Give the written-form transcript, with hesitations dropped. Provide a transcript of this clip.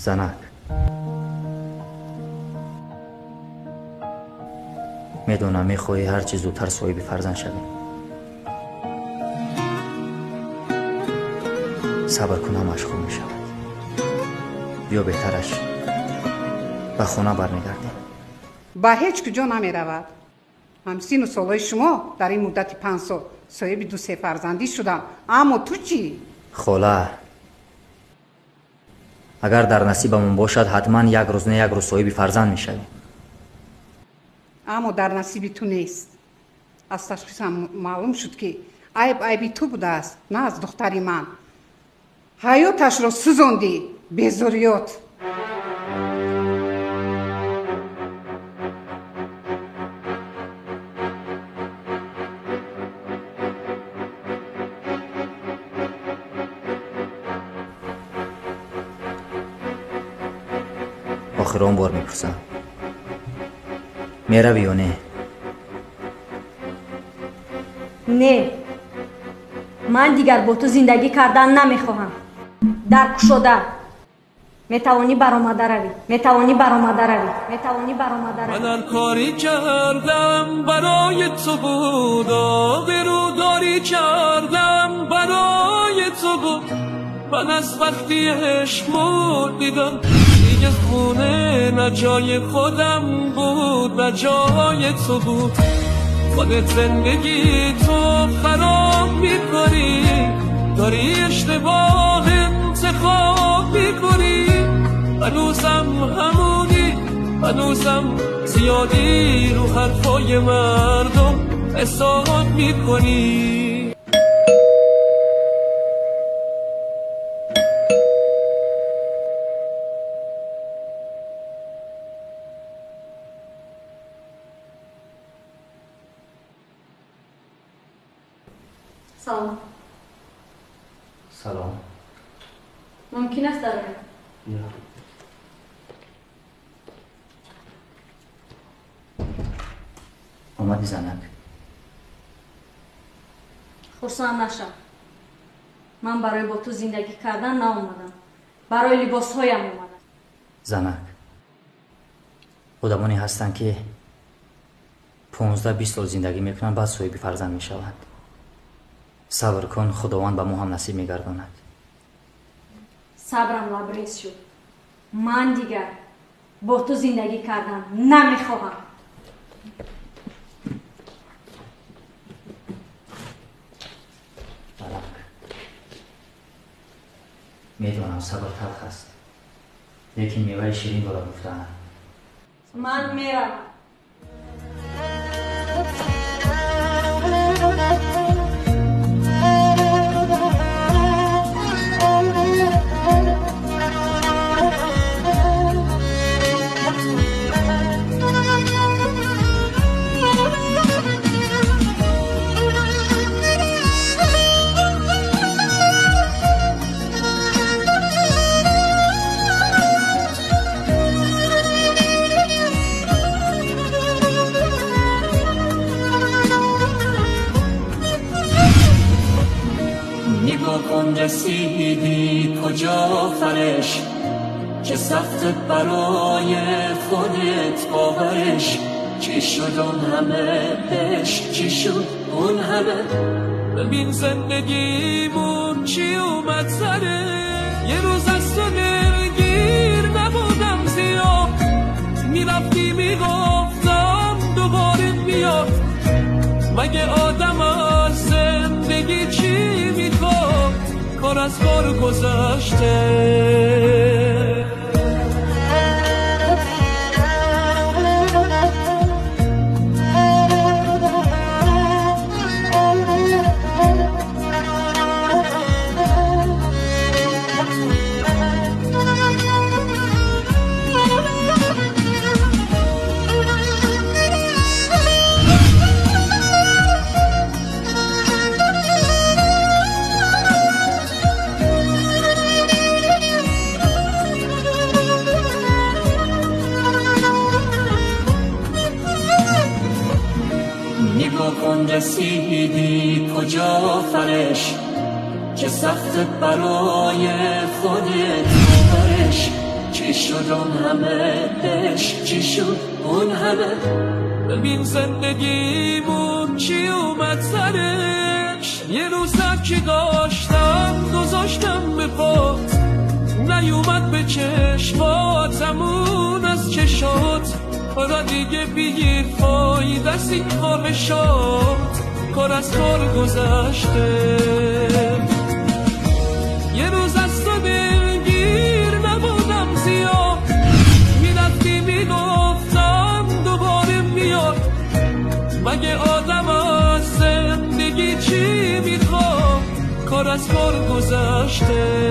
Занак, медонам мехоҳӣ ҳарчи зудтар соҳиби фарзанд шавӣ. Сабр кун, ҳамааш хуб мешавад. Биё беҳтараш ба хона бармегардем. Ба ҳеҷ куҷо намеравад. Ҳамсину солҳои шумо дар ин муддати 5 сол соҳиби 2-3 фарзандӣ шудам. Аммо ту чӣ? Хола, агар дар насибамон бошад, ҳатман як рӯз не як рӯз соҳиби фарзанд мешавем. Аммо дар насиби ту нест. Аз ташхисам маълум шуд, ки айб айби ту будааст, на аз духтари ман. Ҳаёташро сӯзондӣ, безурёт. Охирон бор мепурсам, меравӣ ё не? Не, ман дигар бо ту зиндагӣ кардан намехоҳам. Дар кушода метавонӣ баромада равӣ, метавонӣ баромада равӣ, метавонӣ баромада равӣ. Ман ҳар корӣ кардам барои ту буд, обрӯдорӣ кардам барои ту буд. Ман аз вақти ишқ дидам دیگه خونه نه جای خودم بود نه جای تو بود. خودت زندگی تو خراب میکنی، داری اشتباه انتخاب میکنی. هنوزم همونی، هنوزم زیادی رو حرفای مردم حساب میکنی. Салом. Салом. Мумкин аст дароям? Биё. Омадӣ, занак? Хурсанд нашав. Ман барои бо ту зиндагӣ кардан наомадам. Барои либосҳоям омадам. Занак, одамоне ҳастанд, ки 15-20 сол зиндагӣ мекунанд, баъд соҳиби фарзанд мешаванд. Сабр кун, Худованд ба мо ҳам насиб мегардонад. Сабрам лабрез шуд. Ман дигар бо ту зиндагӣ кардан намехоҳам. Балак, медонам сабр талх аст, лекин меваи ширин дорад гуфтаанд. Ман меравам. رسیدی کجا فرش که سخت برای خودت باورش. چی شد اون همه عشق، چی شد اون همه؟ ببین زندگیمون چی اومد سره. یه روز از تو دلگیر نبودم زیاد، میرفتی میگفتم دوباره میاد. مگه آدم از زندگی چی میخواد؟ کار از کار گذشته. رسیدی کجا فرش که سخت برای خودت باورش. چی چی شد اون همه عشق، چی شد اون همه؟ ببین زندگیمون چی اومد سرش. یه روز که داشتم گذاشتم به پات، نیومد به چشماتمون از چشات. حالا دیگه بی فایده است این خواهشات، کار از کار گذشته. یه روز از تو دلگیر نبودم زیاد، میرفتی میگفتم دوباره میاد. مگه آدم از زندگی چی میخواد؟ کار از کار گذشته.